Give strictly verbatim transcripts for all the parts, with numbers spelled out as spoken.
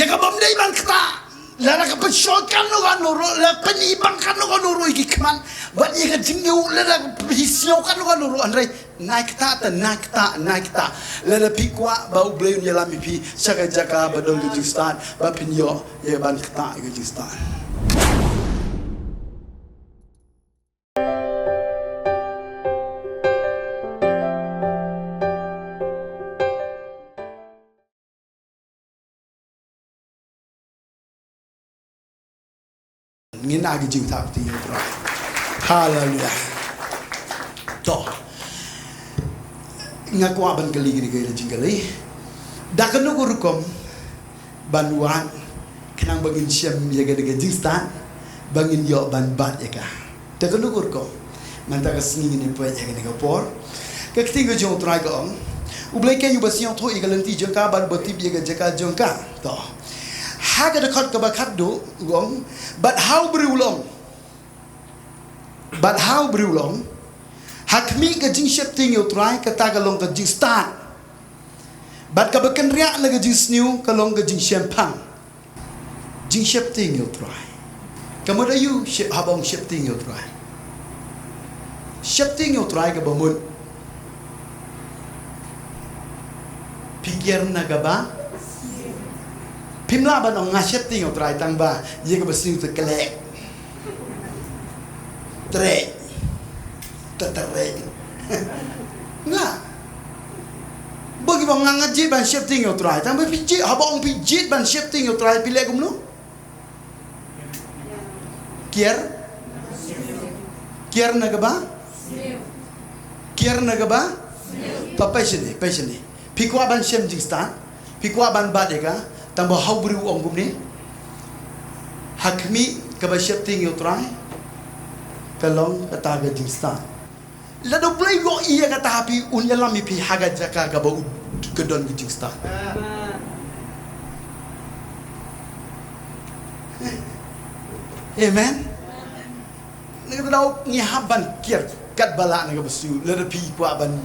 Ka bym dei ban ktah. Lada ka pynshoi katno katno ruh, lada pynibang katno katno ruh ïa ki khmat bad ïa ka jingïew, lada ka pynsngew katno katno ruh, hynrei nai ktah te, nai ktah, nai ktah. Lada phi kwah ba U Blei un ïalam ïa phi sha ka jaka ba don ka jingstad, ba phin ïoh ïa ban ktah ïa ka jingstad. Ngin ai ka jingthap kti ïa U Trai. Haleluya. To. Nga kwah ban kylli kane ka jingkylli. Da kano ka rukom ban wad khnang ba ngin shem ïa kane ka jingstad, ba ngin ïoh ban bat ïa ka. Da kano ka rukom. Mynta ka sngi ngin ïa peit ïa kane ka por. Ka ktien ka jong U Trai ka ong, U Blei keiñ uba sngewthuh ïa ka lynti jong ka bad uba tip ïa ka jaka jong ka. To. Ha ka dkhot kaba khatduh u ong, bad ha u briew u ong. Bad ha u briew u ong. Ha khmih ka jingsheptieng ïa U Trai, kata ka long ka jingstad. Bad kaba kynriah na ka jingsniew ka long ka jingshemphang. Jingsheptieng ïa U Trai. Ka mut aïu, shep, haba ong sheptieng ïa U Trai. Sheptieng ïa U Trai kaba mut. Phi kiar na kaba. Phim lah ban ong nga sheptieng ïa U Trai tang ba ïa kaba sniew te klek. Trek. Te trek. Nga. Ba ki ba nga nga jied ban sheptieng ïa U Trai. Tang ba phi jied, haba ong phi jied ban sheptieng ïa U Trai phi leh kumno? Kiar? Kiar na kaba? Kiar na kaba? Pa passion ni, passion ni. Phi kwah ban shem jingstad, phi kwah ban bat ïa ka, tang ba ha u briew u ong kumne. Ha khmih kaba sheptieng ïa U Trai, ka long kata ka jingstad. Lada U Blei u ïohi ïa kata ha phi un ïalam ïa phi ha ka jaka kaba u ka don ka jingstad. Amen. Na kata daw ngi hap ban kiar katba lah na kaba sniew lada phi kwah ban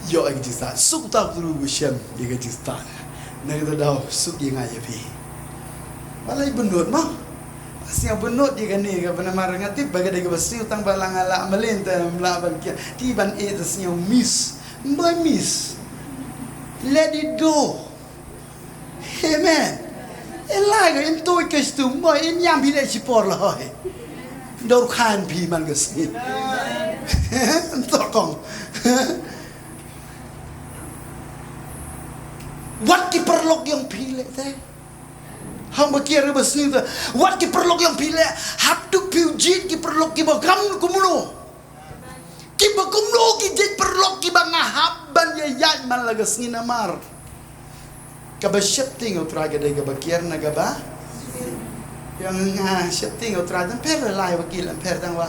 ïoh ïa ka jingstad. Suk uta u briew uba shem ïa ka jingstad. Na kata daw suk ïa nga ïa phi. Balei bynnud mo? Sngewbha nud ïa kane kaba namar nga tip ba ka dei kaba sniew tang ba la nga la mlien te ym lah ban kiar. Te ban ïeh te sngewbha miss. Ym ba miss. Let it go. Amen. Ïa la ka in to ka stu mo in ïam hi leh shipor la hoi. Dor khan phi man ka sngi. Ym to kong. Wat ki paralok ïong phi leh te. Haba kiar ba sniew te. Wat ki paralok ïong phi leh. Hap duk phi u jied ki paralok kiba kam kumno. Kiba kumno ki jied paralok kiba nga hap ban ïa ïaid man la ka sngi namar. Kaba sheptieng ïa U Trai ka dei kaba kiar na kaba. Ïa nga sheptieng ïa U Trai tang pher la lai ba ki lam pher tang wa.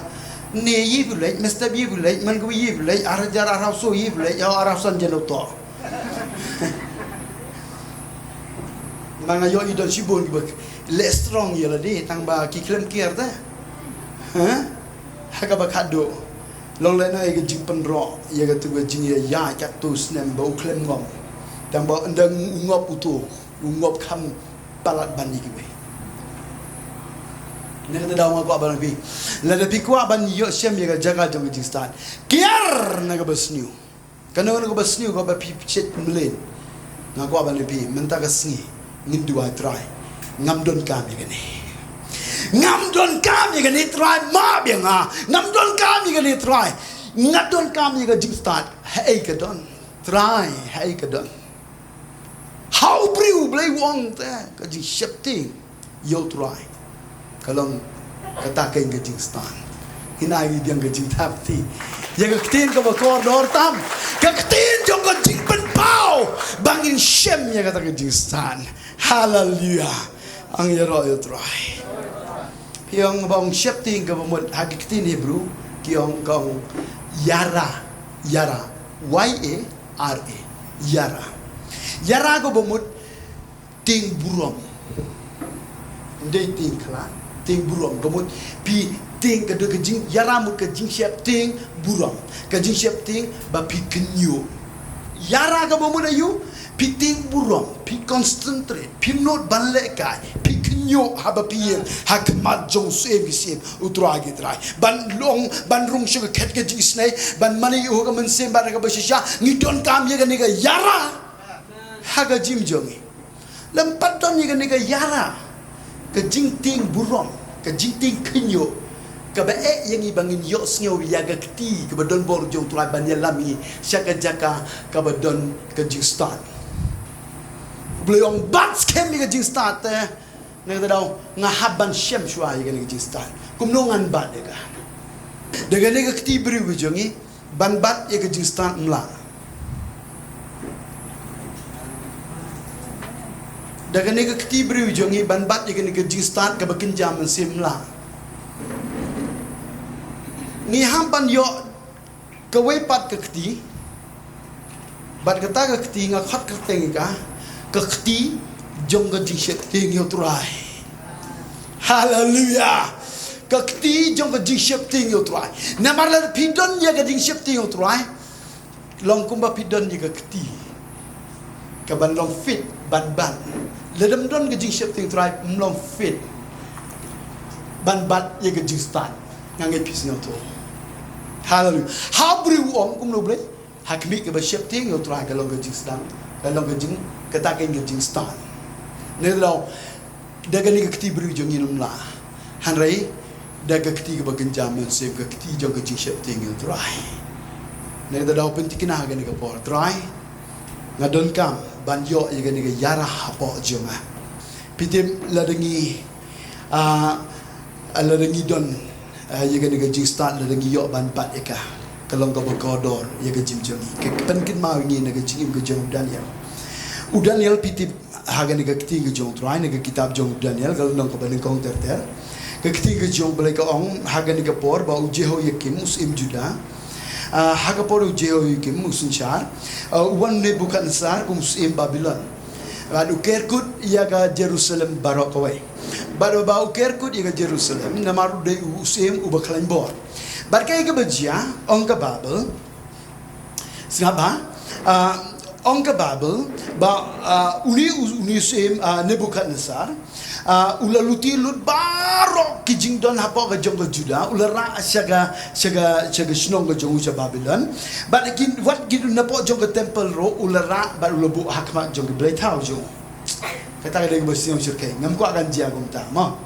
Ne yi bu leit, mester yi bu leit, man ku yi bu leit, ar hajar ar haw so yi bu leit, ïa ar haw san jen u to. Ma nga ïoh i don shibun kiba leh strong ïa lade tang ba ki khlem kiar te. Ha? Ha kaba khadduh. Long lehnoh ïa ka jingpynroh ïa katu ka jingïaïaid katto snem ba u khlem ngop. Tang ba ynda u ngop uto u ngop kham palat ban ïa kiwei. Na kata daw nga kwah ban ong phi. Lada phi kwah ban ïoh shem ïa ka jaka jong ka jingstad. Kiar na kaba sniew. Kano kano kaba sniew kaba phi pynshit mlien. Nga kwah ban ong phi mynta ka sngi ngin duwai Trai. Ngam donkam ïa kane. Ngam donkam ïa kane Trai map ïa nga. Ngam donkam ïa kane Trai. Nga donkam ïa ka jingstad. Haei ka don. Trai haei ka don. Ha u briew u Blei u ong te ka jingsheptieng ïa U Trai. Ka long kata ka ïing ka jingstad. Hynrei ngi biang ka jingthap kti ïa ka ktien kaba kordor tam. Ka ktien jong ka jingpynpaw ba ngin shem ïa kata ka jingstad. Haleluya. Ang ïaroh ïa U Trai. Phi ong ba ong sheptieng kaba mut ha ka ktien Hebru ki ong ka ong yara, yara. Y A R A, yara. Yara kaba mut tieng burom. Ym dei tieng khlad, tieng burom. Ka mut phi tieng ka dei ka jing, yara mut ka jingsheptieng burom. Ka jingsheptieng ba phi kynñiuh. Yara kaba mut aïu? Phi tieng burom, phi concentrate, phi nud ban lehkai, phi khynñiuh haba phi ïeng ha khmat jong u Syiem ki syiem, u Trai ki trai. Ban long, ban rung sha ka khet ka jingisynei, ban mane ïa u ha ka mynsiem bad ha kaba shisha, ngi donkam ïa kane ka ïarap ha ka jingim jong ngi. Lym pat don ïa kane ka ïarap, ka jingtieng burom, ka jingtieng khynñiuh, kaba eh ïa ngi ba ngin ïohsngew ïa ka kti kaba don bor jong u Trai ban ïalam ïa ngi sha ka jaka kaba don ka jingstad. U Blei u ong, bat skhem ïa ka jingstad te. Na kata ka daw nga hap ban shem shuwa ïa kane ka jingstad. Kumno ngan bat ïa ka? Da kane ka kti briew ka jong ngi, ban bat ïa ka jingstad ym lah. Da kane ka kti briew jong ngi ban bat ïa kane ka jingstad kaba kynja mynsiem ym lah. Ngi hap ban ïoh kawei pat ka kti. Bad kata ka kti nga khot kyrteng ïa ka, ka kti jong ka jingsheptieng ïa u Trai. Haleluia. Ka kti jong ka jingsheptieng ïa u Trai. Namar lada phi don ïa ka jingsheptieng ïa u Trai, long kumba phi don ïa ka kti kaban long fit ban bat. Lada ym don ka jingsheptieng ïa u Trai, ym long fit ban bat ïa ka jingstad. Nga ngeit phi sngewthuh. Haleluia. Ha u briew u ong kumno u Blei? Ha khmih kaba sheptieng ïa u Trai ka long ka jingsdang, ka long ka jing, kata ka long ka jingstad. Ne lo, da kane ka kti briew jong ngi ym lah. Hynrei da ka kti kaba kynja mynsiem, ka kti jong ka jingsheptieng ïa u Trai. Ne da daw pynthikna ha kane ka por, Trai, nga donkam ban ïoh ïa kane ka ïarap hapoh jong nga. Phi tip, lada ngi, ah, lada ngi don, ah, ïa kane ka jingstad, lada ngi ïoh ban bat ïa ka, ka long kaba kordor ïa ka jingim jong ngi. Ka pynkynmaw ïa ngi na ka jingim ka jong u Daniel. U Daniel, phi tip, ha kane ka ktien ka jong u Trai, na ka kitab jong u Daniel, ka lynnong kaba nyngkong ter ter. Ka ktien ka jong u Blei ka ong ha kane ka por ba u Jehoiakim u syiem Judah, ah, ha ka por u Jehoiakim u synshar, ah, u wan Nebukadnesar kum u syiem Babilon. Bad u ker kut ïa ka Jerusalem baroh kawei. Bad ba u ker kut ïa ka Jerusalem, namar u dei u syiem uba khlaiñ bor. Bad kaei kaba jia, ong ka Baibl, sngap bha, ah, ong ka Baibl ba, ah, une u, une u syiem, ah, Nebukadnesar, ah, u la luti lut baroh ki jingdon hapoh ka jong ka Judah, u la rah sha ka, sha ka, sha ka shnong ka jong u sha Babilon. Bad ki, wat ki dun hapoh jong ka temple ruh u la rah, bad u la buh ha khmat jong ki blei thaw jong u. Kata ka dei kaba sngewsih, ngam kwah kan jia kumta mo.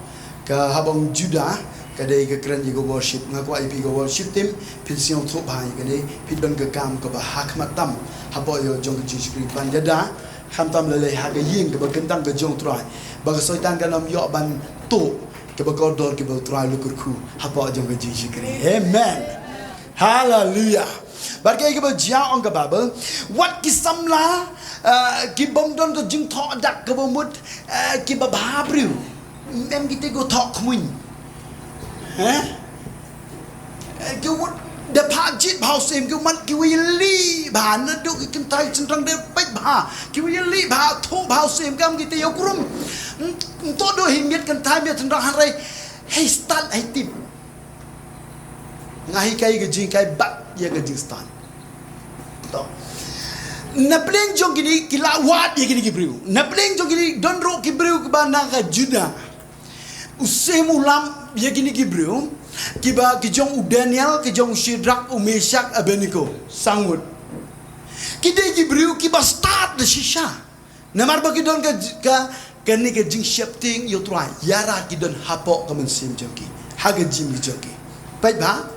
Ka haba ong Judah, ka dei ka kren ïa ka worship. Nga kwah ïa phi ka worship team, phin sngewthuh bha ïa kane, phi don ka kam kaba ha khmat tam hapoh ïa jong ka jingshakri ban ïada, khamtam lei lei ha ka ïing kaba kyntang ka jong u Trai, ba ka Soitan kan ym ïoh ban tuh kaba kordor kaba u Trai u la kyrkhu hapoh jong ka jingshakri. Amen. Haleluia. Bad kaei kaba jia, ong ka Baibl, wat ki samla, ah, ki bym don ka jingthoh dak kaba mut, ah, kiba bha briew. Em kito ki thoh khmuiñ. Eh? Eh, ki wat da phah jied bha u syiem, ki wan ki wa ïaleh bha, naduh ki kynthai shynrang da peit bha, ki wa ïaleh bha, thoh bha u syiem, kam kito ïa u krum. Ym, ym toh duh hi miet kynthai miet shynrang, hynrei hei stad hei tip. Nga hikai ka jinghikai bad ïa ka jingstad. To. Na pdeng jong kine ki la wad ïa kine ki briew. Na pdeng jong kine don ruh ki briew kiba na ka Judah. U syiem u lam ïa kine ki briew, kiba ki jong u Daniel, ki jong u Shadrak, u Meshak, Abednego. Sa ngut. Ki dei ki briew kiba stad da shisha. Namar ba ki don ka, ka, kane ka jingsheptieng ïa u Trai, ïarap ki don hapoh ka mynsiem jong ki, ha ka jingim jong ki. Peit bha,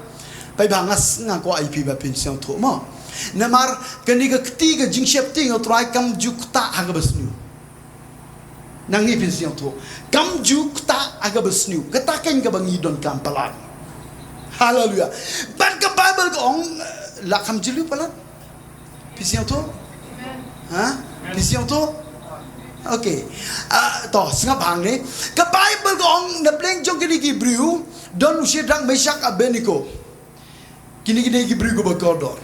peit bha, nga s-, nga kwah ïa phi ba phin sngewthuh mo. Namar kane ka kti ka jingsheptieng ïa u Trai kam ju ktah ha kaba sniew. Nangne phin sngewthuh. Kam ju ktah ha kaba sniew. Kata keiñ kaba ngi donkam palat. Haleluia. Bad ka Baibl ka ong, eh, la kam jylliew palat. Phi sngewthuh? Ha? Phi sngewthuh? Okay. Ah, to, sngap hangne. Ka Baibl ka ong na pdeng jong kine ki briew, don u Shadrak, Meshak, Abednego. Kine, kine ki briew kiba kordor.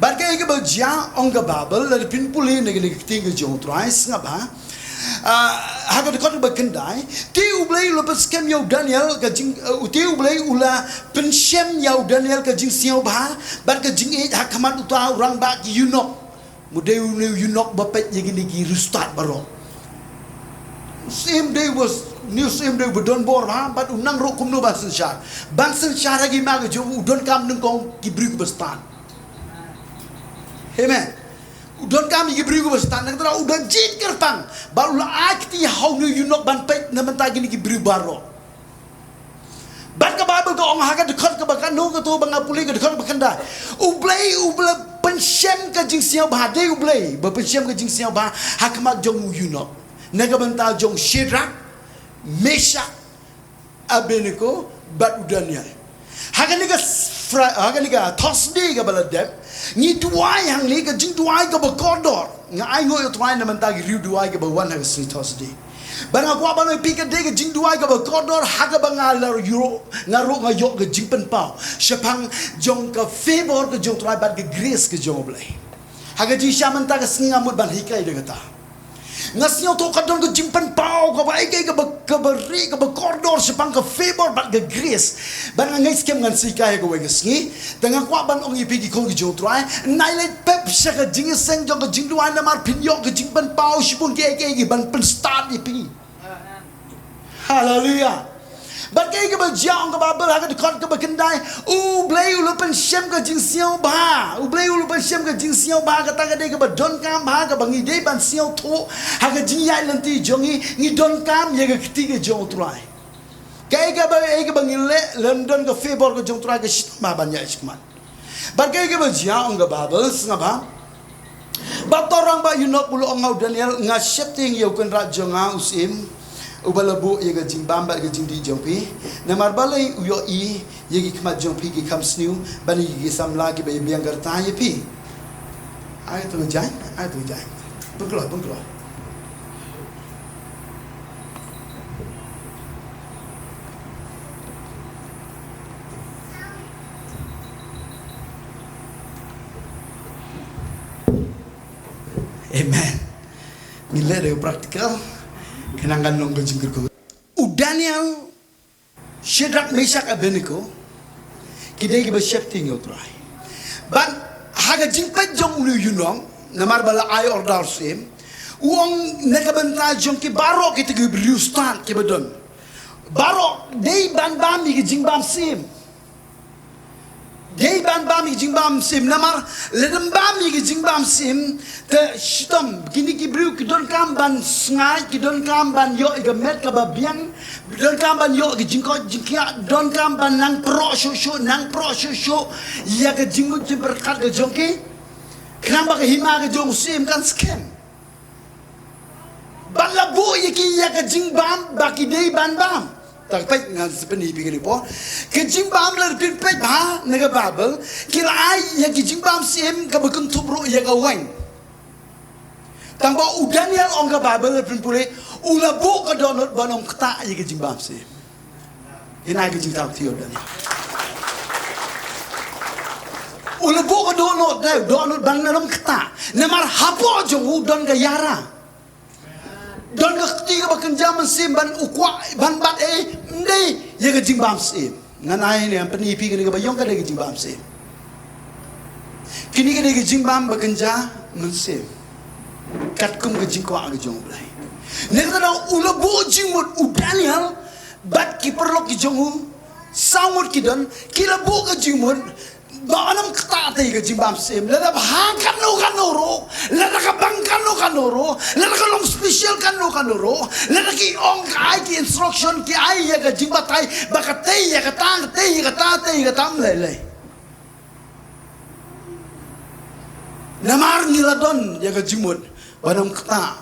Bad kaei kaba jia, ong ka Baibl, lada phin pule na kine ki ktien ka jong u Trai, sngap ha. Ah, ha ka dkhot ba khyndai, te u Blei u la pynskhem ïa u Daniel ka jing, eh, te u Blei u la pynshem ïa u Daniel ka jingsngewbha bad ka jingïeit ha khmat uta u rangbah ki eunuch. Mut dei une u eunuch ba peit ïa kine ki riewstad baroh. Syiem dei u, une u syiem dei uba don bor bha, bad u nang ruh kumno ban synshar. Ban synshar ha ki hima ki jong u, u donkam nyngkong ki briew kiba stad. Amen. U donkam ïa ki briew kiba stad, na kata u don jied kyrpang. Bad u la ai kti ha une u eunuch ban peit na bynta kine ki briew baroh. Bad ka Baibl ka ong ha ka dkhot kaba khatno, kato ba nga pule ka dkhot ba khyndai. U Blei u la pynshem ka jingsngewbha, dei U Blei ba pynshem ka jingsngewbha ha khmat jong u eunuch. Na ka bynta jong Shadrak, Meshak, Abednego, bad u Daniel. Ha kane ka Fri-, ha kane ka Thursday kaba la dep, ngi duwai hangne ka jingduwai kaba kordor. Nga ainguh ïa U Trai na bynta ki riew duwai kiba wan ha ka sngi Thursday. Bad nga kwah ban ong ïa phi ka dei ka jingduwai kaba kordor ha kaba nga la ïoh, nga ruh nga ïoh ka jingpynpaw shaphang jong ka favor ka jong U Trai bad ka grace ka jong U Blei. Ha ka jingshisha mynta ka sngi nga mut ban hikai da kata. Nga sngewthuh ka don ka jingpynpaw kaba, eh, kaba, kaba rieh, kaba kordor shaphang ka favor bad ka grace. Bad nga ngeit skhem ngan sa hikai ha kawei ka sngi. Te nga kwah ban ong ïa phi ki khun ki jong U Trai, nai leit pep sha ka jingïaseng jong ka jingduwai namar phin ïoh ka jingpynpaw shibun kiei kiei kiban pynstad ïa phi. Haleluya. Bad kaei kaba jia, ong ka Baibl ha ka dkhot kaba khyndai, U Blei u la pynshem ka jingsngewbha. U Blei u la pynshem ka jingsngewbha, kata ka dei kaba donkam bha, kaba ngi dei ban sngewthuh ha ka jingïaid lynti jong ngi, ngi donkam ïa ka kti ka jong U Trai. Kaei kaba, kaei kaba ngi leh, lada don ka favor ka jong U Trai, ka shitom bha ban ïaid shakhmat. Bad kaei kaba jia, ong ka Baibl, sngap bha. Bad to rangbah eunuch u la ong ha u Daniel, nga sheptieng ïa u kynrad jong nga u syiem uba la buh ïa ka jingbam bad ka jingdih jong phi. Namar balei u ïohi ïa ki khmat jong phi ki kham sniew, bad ïa ki samla kiba ïabiang ka rta ïa phi. Ai to jaiñ, ai to jaiñ. Pynkloi, pynkloi. Amen. Ngi leh da ka practical. Khnang kan long ka jingkyrkhu. U Daniel, Shadrak, Meshak, Abednego, ki dei kiba sheptieng ïa U Trai. Bad ha ka jingpeit jong une u eunuch, namar ba la ai order u syiem, u ong na ka bynta jong ki baroh kita ki briew stad kiba don. Baroh dei ban bam ïa ki jingbam syiem. Dei ban bam ïa ki jingbam syiem, namar lada ym bam ïa ki jingbam syiem, te shitom, kine ki briew ki donkam ban sngaid, ki donkam ban ïoh ïa ka met kaba biang, donkam ban ïoh ïa ka jingkoit jingkhiah, donkam ban nang proh shuh shuh, nang proh shuh shuh ïa ka jingmut jingpyrkhat ka jong ki. Khnang ba ka hima ka jong u syiem kan skhem. Bad la buh ïa ki ïa ka jingbam ba ki dei ban bam. Te peit, ngan sa pyni ïa phi kane por. Ka jingbam, lada phi peit bha na ka Baibl, ki la ai ïa ki jingbam syiem kaba kynthup ruh ïa ka waiñ. Tangba u Daniel, ong ka Baibl, lada phi pule, u la buh ka dohnud ban ym ktah ïa ka jingbam syiem. Ïa kane ka jingthaw ktien u Daniel. U la buh ka dohnud, dei, dohnud ban ym ktah. Namar hapoh jong u don ka ïara. Don ka kti kaba kynja mynsiem ban u kwah ban bat, eh, ym dei ïa ka jingbam syiem. Ngan ai ne, ngan pyni ïa phi kane kaba ïong ka dei ka jingbam syiem. Kine ka dei ka jingbam ba kynja mynsiem. Katkum ka jingkwah ka jong U Blei. Ne ka daw u la buh jingmut u Daniel, bad ki paralok ki jong u, saw ngut ki don, ki la buh ka jingmut, ba yn ym ktah te ïa ka jingbam syiem. Lada bha katno katno ruh, lada ka bang katno katno ruh, lada ka long special katno katno ruh, lada ki ong, ka ai ki instruction, ki ai ïa ka jingbatai, ba katei ïa kata, katei ïa kata, tei ïa kata, ym lei lei. Namar ngi la don ïa ka jingmut ban ym ktah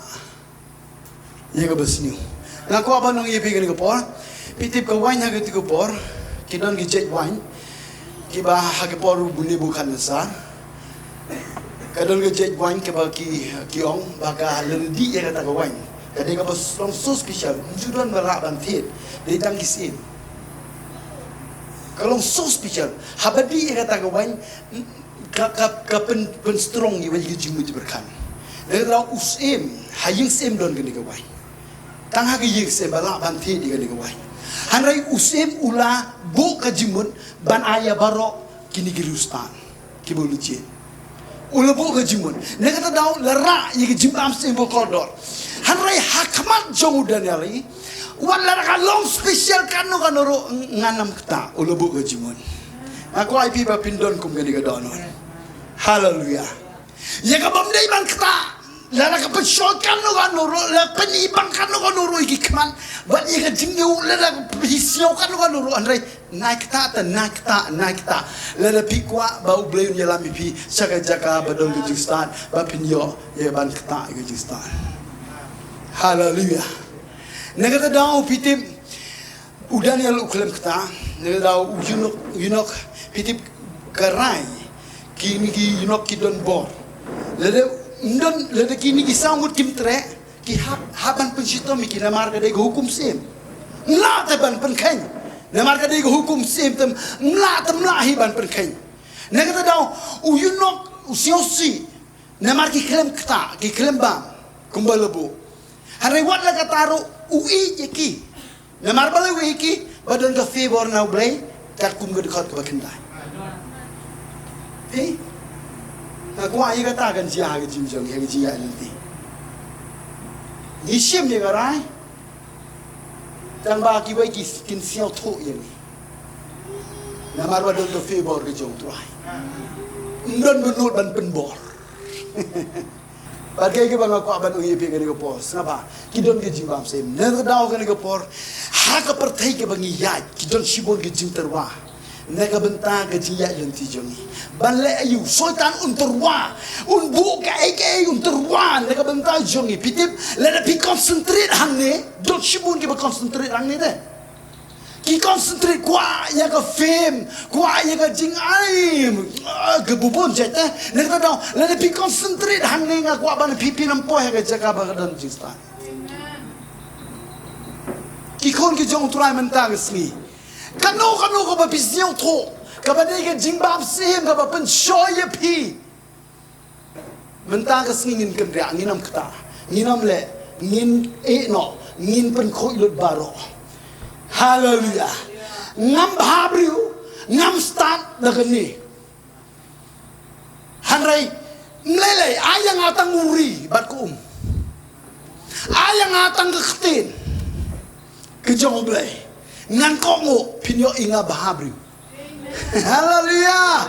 ïa kaba sniew. Nga kwah ban ong ïa phi kane ka por. Phi tip, ka waiñ ha kata ka por, ki don ki jait waiñ kiba ha ka por u Nebukhadnessar, ka don ka jait waiñ kaba ki, ki ong ba ka, lada dih ïa kata ka waiñ, ka dei kaba long so special, ym ju don ba lah ban thied, dei tang ki syiem. Ka long so special. Haba dih ïa kata ka waiñ, ka, ka, ka pyn, pynstrong ïa ka jingmut jingpyrkhat. Lada u syiem, ha ïing syiem don kane ka waiñ. Tang ha ka ïing syiem ba lah ban thied ïa kane ka waiñ. Hynrei u syiem u la buh ka jingmut ban ai ïa baroh kine ki riewstad kiba u la jied. U la buh ka jingmut. Na kata ka daw la rah ïa ka jingbam syiem ha ka kordor. Hynrei ha khmat jong u Daniel i, wat la ka long special kano kano ruh, ngan ym ktah, u la buh ka jingmut. Nga kwah ïa phi ba phin don kum kane ka dohnud. Haleluia. Ïa ka bym dei ban ktah, la ka pynshoi kano kano ruh, la pynibang kano kano ruh ïa ki khmat, bad ïa ka jingïoh, la ka pynsngew kano kano ruh, hynrei nai ktah te, nai ktah, nai ktah. Lada phi kwah ba U Blei un ïalam ïa phi sha ka jaka ba don ka jingstad, ba phin ïoh ïa ban ktah ïa ka jingstad. Haleluia. Na kata ka daw phi tip, u Daniel u khlem ktah. Na kata ka daw u eunuch, eunuch, phi tip ka rai, kine ki eunuch ki don bor. Lada, don, lada kine ki saw ngut kim treh, ki hap, hap ban pynshitom ïa ki namar ka dei ka hukum syiem. Ym lah te ban pynkheiñ. Namar ka dei ka hukum syiem te ym lah, te ym lah hi ban pynkheiñ. Na kata ka daw u eunuch u sngewsih. Namar ki khlem ktah, ki khlem bam kumba la buh. Hynrei wat la katta ruh u ïeit ïa ki. Namar ba la ïeit ïa ki, ba don ka favor na U Blei, katkum ka dkhot kaba khyndai. Phi? Nga kwah ïa kata kan jia ha ka jingim jong ngi, ha ka jingïaid lynti. Ngi shim ïa ka rai, tang ba kiwei ki, kin sngewthuh ïa ngi. Namar ba don ka favor ka jong U Trai. Ym don ba nud ban pynbor. Bad kaei kaba nga kwah ban ong ïa phi kane ka por, sngap bha, ki don ka jingbam syiem. Na kata ka daw kane ka por, ha ka pyrthei kaba ngi ïaid, ki don shibun ki jingtyrwa na ka bynta ka jingïaid lynti jong ngi. Ban leh aïu, Soitan un tyrwa, un buh kaei kaei un tyrwa na ka bynta jong ngi. Phi tip, lada phi concentrate hangne, don shibun kiba concentrate hangne de. Ki concentrate kwah ïa ka fame, kwah ïa ka jingai, ah, ka bun bun jait, eh. Na kata ka daw, lada phi concentrate hangne, nga kwah ban phi, phin ym poi ha ka jaka ba ka don jingstad. Ki khun ki jong U Trai mynta ka sngi, kano kano kaba phi sngewthuh kaba dei ka jingbam syiem kaba pynshoi ïa phi, mynta ka sngi ngin kynriah, ngin ym ktah, ngin ym leh, ngin ïeh noh, ngin pynkhuid lut baroh. Haleluia. Ngam bha briew, ngam stad da kane. Hynrei ym lei lei, ai ïa nga tang u ri bad ka um. Ai ïa nga tang ka ktien ka jong U Blei. Ngan kohnguh, phin ïohi nga bha briew. Haleluia.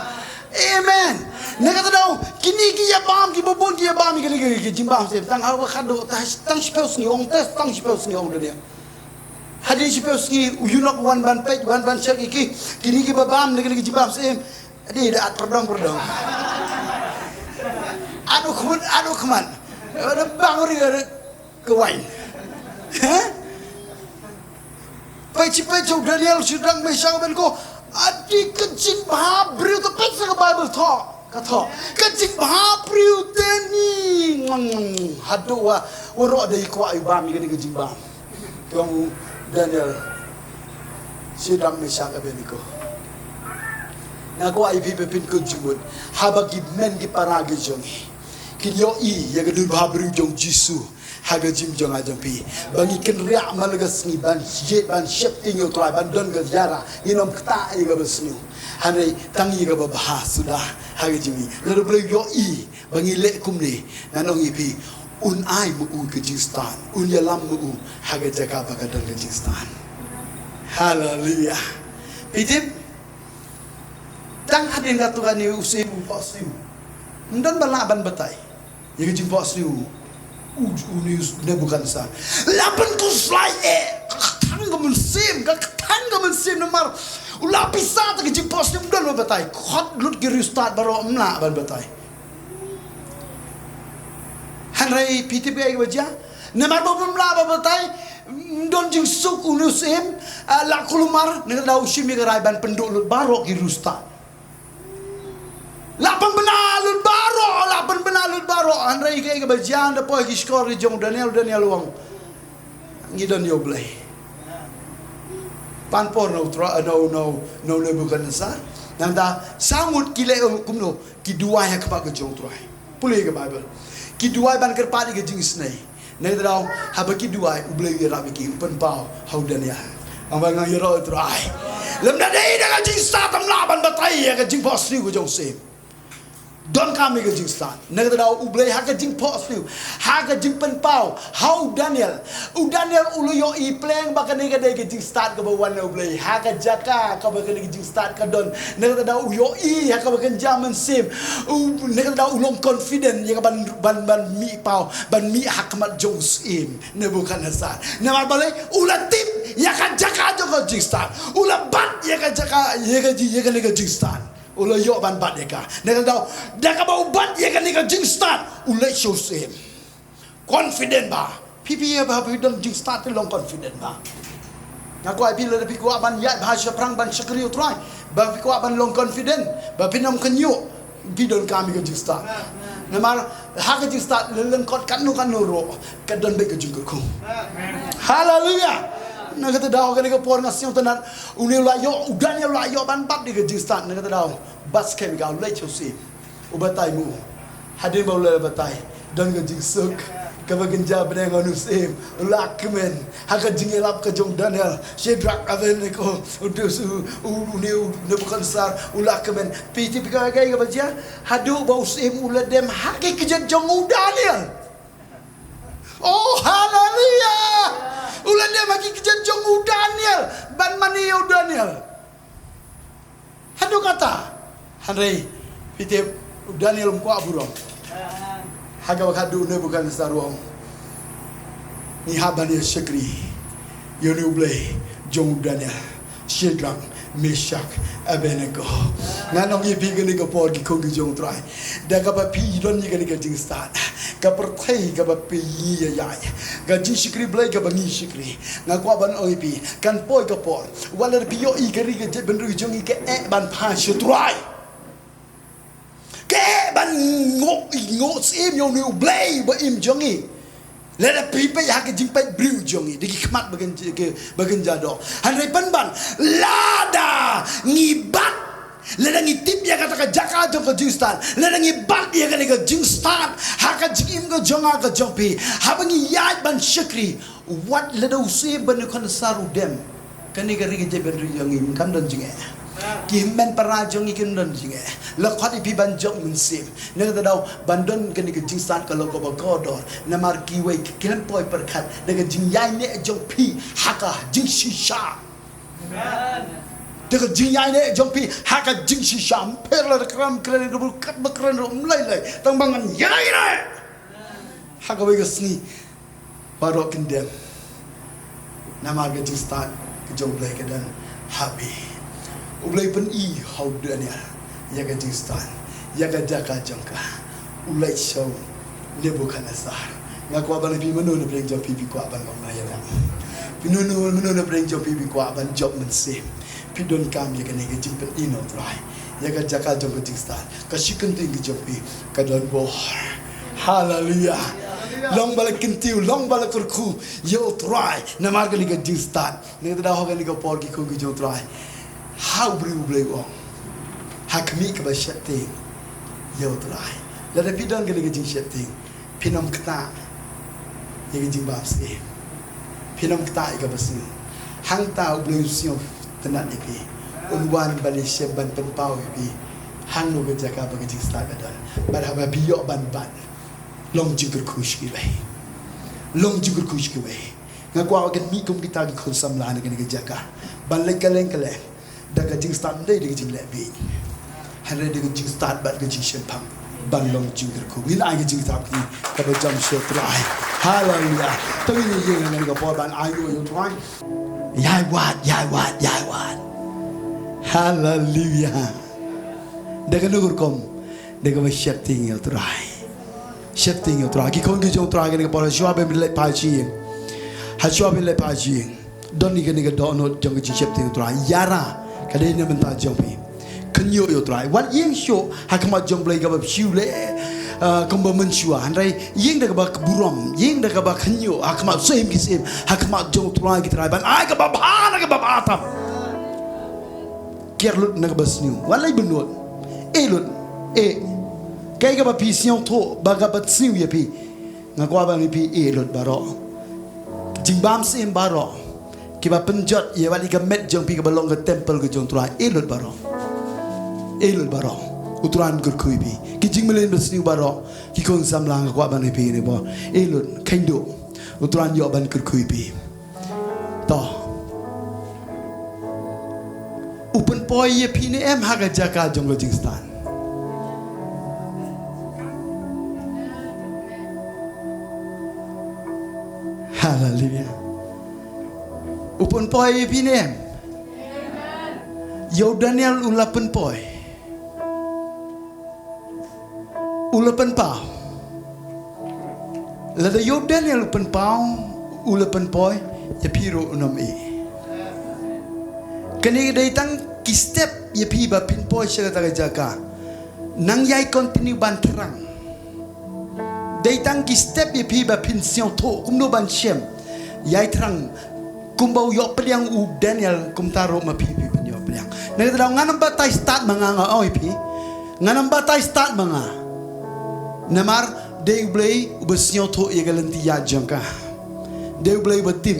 Amen. Na kata ka daw, kine ki ïa bam, kiba bun ki ïa bam ïa kine ki, ki jingbam syiem. Tang ha kaba khadduh, tang, tang shiphew sngi, ong te, tang shiphew sngi, ong Daniel. Hadien shiphew sngi, u eunuch wan ban peit, wan ban check ïa ki, kine kiba bam na kine ki jingbam syiem. Hadien da at pyrdong pyrdong. At u khmut, at u khmat. Da bang ri, da ka wine. Heh? Peit shi peit sha u Daniel, Shadrak, Meshak, Abednego. Adi ka jingbha briew te, peit sha ka Bible thoh. Ka thoh. Ka jingbha briew te ni. Ngong, ngong, ngong. Haduh wa, waroh da i kwah i bam ïa kane ka jingbam. Ka ong u Daniel, Shadrak, Meshak, Abednego. Nga kwah ïa phi ba phin kynjut. Haba ki hynmen ki para ki jong ngi kin ïohi ïa ka durbha briew jong Jisu ha ka jingim jong nga jong phi. Ba ngi kynriah man la ka sngi ban jied ban sheptieng ïa u Trai ban don ka jingïarap. Ngin ym ktah ïa kaba sniew. Hynrei tang ïa kaba bha suda ha ka jingim. Lada U Blei u ïohi ba ngi leh kumne, ngan ong ïa phi, un ai ma u ka jingstad, un ïalam ma u ha ka jaka ba ka don ka jingstad. Haleluia. Phi tip, tang hadien katto katne u syiem u phohsniew. Ym don ba lah ban batai ïa ka jingphohsniew u, u, une u Nebuchadnezzar. La pynkhuslai eh, ka kthang ka mynsiem, ka kthang ka mynsiem namar u la pisa te ka jingphohsniew, ym don ba batai. Khot lut ki riewstad baroh, ym lah ban batai. Hynrei phi tip kaei kaba jia? Namar ba ym lah ba batai, ym don jingsuk une u syiem, ah, la kulmar, na kata ka daw u shim ïa ka rai ban pynduh lut baroh ki riewstad. La pynbna lut baroh, la pynbna lut baroh. Hynrei kaei kaba jia, ynda poi ki shkor ki jong u Daniel, u Daniel u ong, ngi don ïa U Blei. Pan por na u Trai, na u, na u, na u Nebuchadnezzar. Nangta saw ngut ki leh kumno, ki duwai ha khmat ka jong u Trai. Pule ïa ka Bible. Ki duwai ban kyrpad ïa ka jingisynei. Na kata ka daw, haba ki duwai, U Blei u ïarap ïa ki, u pynpaw ha u Daniel. Ong ba, nga ïaroh ïa u Trai. Lymda dei da ka jingstad, ym lah ban batai ïa ka jingphohsniew ka jong u syiem. Donkam ïa ka jingstad. Na kata ka daw U Blei ha ka jingphohsniew, ha ka jingpynpaw ha u Daniel. U Daniel u la ïohi pleng ba kane ka dei ka jingstad kaba wan na U Blei. Ha ka jaka kaba kane ka jingstad ka don, na kata ka daw u ïohi ha kaba kynja mynsiem. U, na kata ka daw u long confident ïa ka ban, ban, ban mih paw, ban mih ha khmat jong u syiem Nebukhadnessar. Namar balei? U la tip ïa ka jaka jong ka jingstad. U la bat ïa ka jaka, ïa ka ji, ïa kane ka jingstad. U la ïoh ban bat ïa ka. Na kata ka daw, da kaba u bat ïa kane ka jingstad, u leit sha u syiem. Confident bha. Phi, phi ïa ba phi don jingstad, phi long confident bha. Nga kwah ïa phi, lada phi kwah ban ïaid bha shaphrang ban shakri ïa u Trai, ba phi kwah ban long confident, ba phin ym kynñiuh, phi donkam ïa ka jingstad. Namar ha ka jingstad, lehnoh kot katno katno ruh, ka don beit ka jingkyrkhu. Haleluya. Na kata ka daw, kane ka por nga sngewtynnat, une u la ïoh, u Daniel u la ïoh ban bat ïa ka jingstad. Na kata ka daw, bat skhem ïa ka, u leit sha u syiem. U batai mo. Hadien ba u la batai, don ka jingsuk kaba kynja bneng ha u syiem. U la kmen ha ka jingïalap ka jong u Daniel, Shadrach, Abednego, u, u, u, une u Nebukhadnessar, u la kmen. Phi tip ïa kaei kaba jia? Haduh ba u syiem u la dem ha ki kjat jong u Daniel. Oh, haleluya! U la dem ha ki kjat jong u Daniel ban mane ïa u Daniel. Haduh katta. Hynrei phi tip, u Daniel um kwah burom. Ha kaba khatduh u Nebukhadnessar u ong, ngi hap ban ïa shakri ïa une u Blei jong u Daniel, Shadrach, Meshach, Abednego. Ngan ong ïa phi kane ka por, ki khun ki jong u Trai, da kaba phi don ïa kane ka jingstad, ka pyrthei kaba phi ïa ïaid, ka jingshakri Blei kaba ngi shakri, nga kwah ban ong ïa phi, kan poi ka por, wat lada phi ïohi ka ri ka jaitbynriew jong ngi ka eh ban phai sha u Trai, ka eh ban ngoh, ngoh syiem ïa une u Blei ba im jong ngi. Lada phi peit ha ka jingpeit briew jong ngi, da ki khmat ba kyn, ba kynja doh. Hynrei pynban, lada ngi bat, lada ngi tip ïa kata ka jaka jong ka jingstad, lada ngi bat ïa kane ka jingstad ha ka jingim ka jong nga ka jong phi, haba ngi ïaid ban shakri, wat lada u syiem Nebukhadnessar u dem, kane ka ri ka jaitbynriew jong ngi kam don jingeh. Ki hynmen para jong ngi kim don jingeh. La khot ïa phi ban jop mynsiem. Na kata ka daw, ban don kane ka jingstad ka long kaba kordor. Namar kiwei ki khlem poi pyrkhat da ka jingïaineh jong phi ha ka jingshisha. Da ka jingïaineh jong phi ha ka jingshisha. Ym pher lada kren, kren ruh, katba kren ruh, ym lei lei. Tang ba ngan ïaineh ha kawei ka sngi baroh kin dem. Namar ka jingstad ka jong U Blei ka don ha phi. U Blei pyni ha u Daniel ïa ka jingstad, ïa ka jaka jong ka. U leit sha u Nebukhadnessar. Nga kwah ban ong ïa phi, mano na pdeng jong phi phi kwah ban long nongïalam? Phi, mano, mano na pdeng jong phi phi kwah ban jop mynsiem? Phi donkam ïa kane ka jingpyni na u Trai. Ïa ka jaka jong ka jingstad, ka shi kyntien ka jong phi ka don bor. Haleluya. Long ba la kyntiew, long ba la kyrkhu ïa u Trai namar kane ka jingstad. Na kata ka daw, ha kane ka por, ki khun ki jong u Trai, ha u briew U Blei u ong, ha khmih kaba sheptieng ïa u Trai. Lada phi don kane ka jingsheptieng, phin ym ktah ïa ka jingbam syiem. Phin ym ktah ïa kaba sniew. Hangta U Blei u sngewtynnat ïa phi, un wan ban ïashem, ban pynpaw ïa phi hangno ka jaka ba ka jingstad ka don. Bad haba phi ïoh ban bat, long jingkyrkhu sha kiwei. Long jingkyrkhu sha kiwei. Nga kwah ba kin mih kum kita ki khun samla na kane ka jaka, ban leit kylleng kylleng da ka jingstad, ym dei da ka jingleh bieit, hynrei da ka jingstad bad ka jingshemphang ban long jingkyrkhu. Ngin ai ka jingstad kaba jam sha u Trai. Haleluya. To ngin ïeng ha kane ka por ban ai nguh ïa u Trai. Ïai wad, ïai wad, ïai wad. Haleluya. Da kano ka rukom? Da kaba sheptieng ïa u Trai. Sheptieng ïa u Trai. Ki khun ki jong u Trai, kane ka por, hashwa ba men leit phai sha ïing, hashwa ba men leit phai sha ïing, don ïa kane ka dohnud jong ka jingsheptieng ïa u Trai. Ïara ka dei na bynta jong phi. Kynñiuh ïa u Trai. Wat ïeng shuh ha khmat jong U Blei kaba phi shu leh, ah, kumba mynshuwa. Hynrei ïeng da kaba burom, ïeng da kaba kynñiuh ha khmat, syiem ki syiem, ha khmat jong u Trai ki trai, ban ai kaba bha na kaba bha tam. Kiar lut na kaba sniew. Wat leit bynnud. Ïeh lut. Ïeh. Kaei kaba phi sngewthuh ba kaba sniew ïa phi, nga kwah ban ong ïa phi, ïeh lut baroh. Jingbam syiem baroh, kiba pynjot ïa wat ïa ka met jong phi kaba long ka temple ka jong u Trai, ïeh lut baroh. Ïeh lut baroh. U Trai un kyrkhu ïa phi. Ki jingmlien basniew baroh, ki khun samla, nga kwah ban ïa phi ne ba. Ei lut, kheiñ duh. U Trai un ïoh ban kyrkhu ïa phi. To. U pynpoi ïa phi ne em ha ka jaka jong ka jingstad? Haleluia. U pynpoi ïa phi ne em? Ïa u Daniel u la pynpoi. U la pynpaw. Lada ïa u Daniel u pynpaw, u la pynpoi, ïa phi ruh un ym ïeh. Kane ka dei tang ki step ïa phi ba phin poi sha kata ka jaka. Nang ïai continue ban thrang. Dei tang ki step ïa phi ba phin sngewthuh kumno ban shem. Ïai thrang kumba u ïoh pdiang u Daniel, kumta ruh ma phi phi phin ïoh pdiang. Na kata daw ngan ym batai stad ma nga, nga ong ïa phi. Ngan ym batai stad ma nga. Namar dei U Blei uba sngewthuh ïa ka lynti ïaid jong ka. Dei U Blei uba tip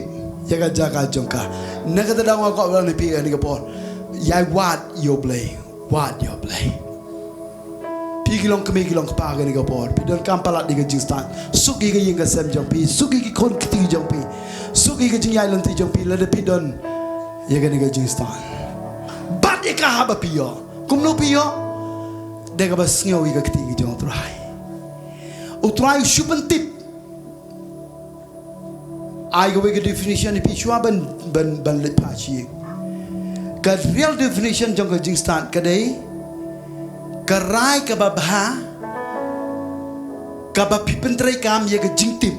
ïa ka jaka jong ka. Na kata daw nga kwah ban ong ïa phi kane ka por. Ïai wad ïa U Blei. Wad ïa U Blei. Phi ki long kmie ki long kpa kane ka por, phi donkam palat ïa ka jingstad. Suk ïa ka ïing ka sem jong phi, suk ïa ki khun kti jong phi, suk ïa ka jingïaid lynti jong phi, lada phi don ïa kane ka jingstad. Bat ïa ka haba phi ïoh. Kumno phi ïoh? Da kaba sngew ïa ka ktien jong U Trai. U Trai u shu pyntip. Ai kawei ka definition ïa phi shuwa ban, ban, ban leit phai sha ïing. Ka real definition jong ka jingstad ka dei ka rai kaba bha, kaba phi pyntreikam ïa ka jingtip.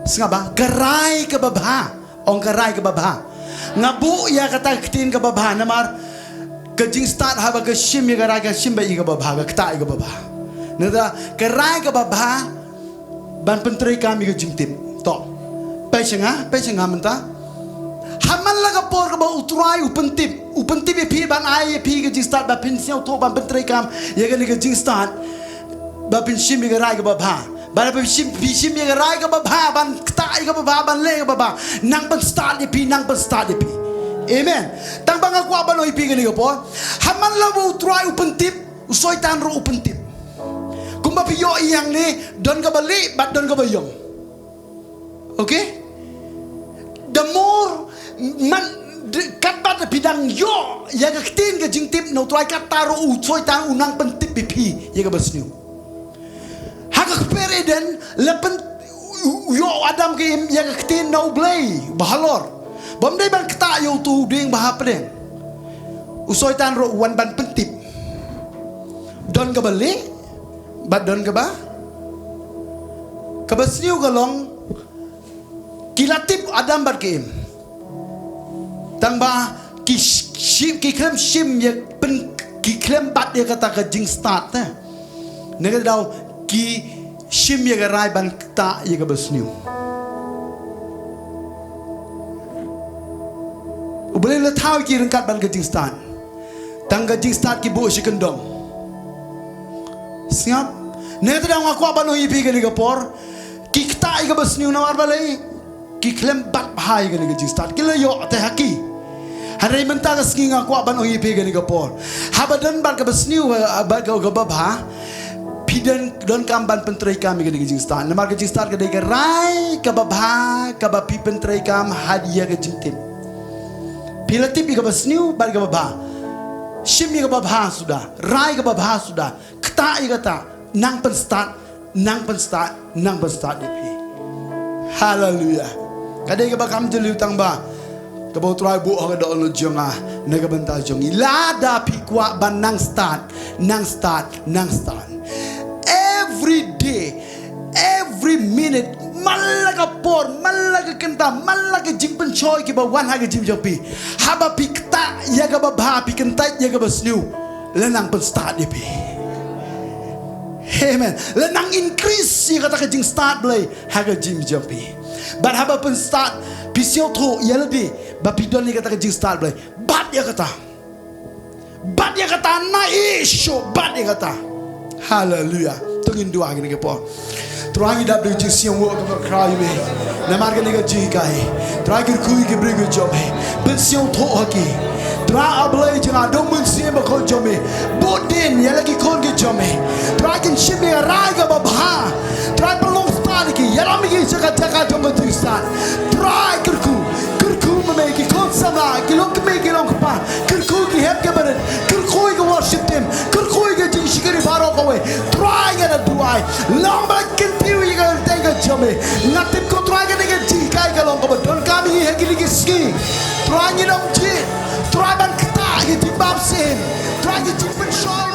Sngap ba, ka rai kaba bha. Ong ka rai kaba bha. Nga buh ïa kata ka ktien kaba bha namar ka jingstad haba ka shim ïa ka rai ka shim ba ïa kaba bha, ka ktah ïa kaba bha. Nangta ka rai kaba bha ban pyntreikam ïa ka jingtip. To. Pei sha nga, pei sha nga mynta. Ha man la ka por kaba U Trai u pyntip, u pyntip ïa phi ban ai ïa phi ka jingstad ba phin sngewthuh ban pyntreikam ïa kane ka jingstad. Ba phin shim ïa ka rai kaba bha. Ba phin shim, phin shim ïa ka rai kaba bha, ban ktah ïa kaba bha, ban leh ïa kaba bha. Nang pynstad ïa phi, nang pynstad ïa phi. Amen. Tang ba nga kwah ban ong ïa phi kane ka por. Ha man la ba U Trai u pyntip, u Soitan ruh u pyntip. Kumba phi ïohi hangne, don kaba lieh bad don kaba ïong. Okay? The more man, katba phi dang ïoh ïa ka ktien ka jingtip na U Trai, katta ruh u Soitan u nang pyntip ïa phi ïa kaba sniew. Ha ka kper Eden la pyn, u, u ïoh u Adam ka im ïa ka ktien na U Blei ba halor. Bym dei ban ktah ïa uto u dieng ba hapdeng. U Soitan ruh u wan ban pyntip. Don kaba lieh bad don kaba, kaba sniew ka long, ki la tip Adam bad ka Im. Tang ba ki sh-, shim, ki khlem shim ïa pyn, ki khlem bat ïa kata ka jingstad te. Na kata daw ki shim ïa ka rai ban ktah ïa kaba sniew. U Blei u la thaw ïa ki ryngkat bad ka jingstad. Tang ka jingstad ki buh shi kyndong. Sngap. Na kata daw nga kwah ban ong ïa phi kane ka por. Ki ktah ïa kaba sniew namar balei? Ki khlem bat bha ïa kane ka jingstad. Ki la ïoh te ha ki. Hynrei mynta ka sngi nga kwah ban ong ïa phi kane ka por. Haba don bad kaba sniew, eh, bad ka, kaba bha. Phi don, donkam ban pyntreikam ïa kane ka jingstad. Namar ka jingstad ka dei ka rai kaba bha, kaba phi pyntreikam ha ïa ka jingtip. Phi la tip ïa kaba sniew bad kaba bha. Shim ïa kaba bha suda, rai kaba bha suda. Ktah ïa kata, nang pynstad, nang pynstad, nang pynstad ïa phi. Haleluia. Ka dei kaba kam jylliew tang ba kaba U Trai buh ha ka dohnud jong nga na ka bynta jong ngi. Lada phi kwah ban nang stad, nang stad, nang stad. Every day, every minute, man la ka por, man la ka kynta, man la ka jingpynshoi kiba wan ha ka jingim jong phi. Haba phi ktah ïa kaba bha, phi kyntait ïa kaba sniew, la nang pynstad ïa phi. Amen. La nang increase ïa kata ka jingstad Blei ha ka jingim jong phi. Bad haba pynstad, phi sngewthuh ïa lade ba phi don ïa kata ka jingstad Blei. Bat ïa kata. Bat ïa kata na i shu bat ïa kata. Haleluia. To ngin duwai kane ka por. Trai, ngi dap da ka jingsngewbha kaba khraw ïa me namar kane ka jinghikai. Trai, kyrkhu ïa ki briew ki jong me, pynsngewthuh ha ki. Trai, A Blei jong nga, don mynsiem bakhuid jong me, bud dien ïa la ki khun ki jong me. Trai, kin shim ïa ka rai kaba bha. Trai, pynlong stad ïa ki, ïalam ïa ki sha ka jaka jong ka jingstad. Trai, kyrkhu, kyrkhu ma me ïa ki khun samla, ki long kmie, ki long kpa. Kyrkhu ïa ki hep ki barit, kyrkhu ïa ka worship team, kyrkhu ïa ka jingshakri baroh kawei. Trai, nga da duwai, long ba la kyntiew ïa ka kyrteng ka jong me. Nga tip ko Trai, kane ka jinghikai ka long kaba donkam ïa ngi ha kine ki sngi. Trai, ngin ym jied, Trai, ban ktah ïa ki jingbaptism, Trai, ki jingpynshoi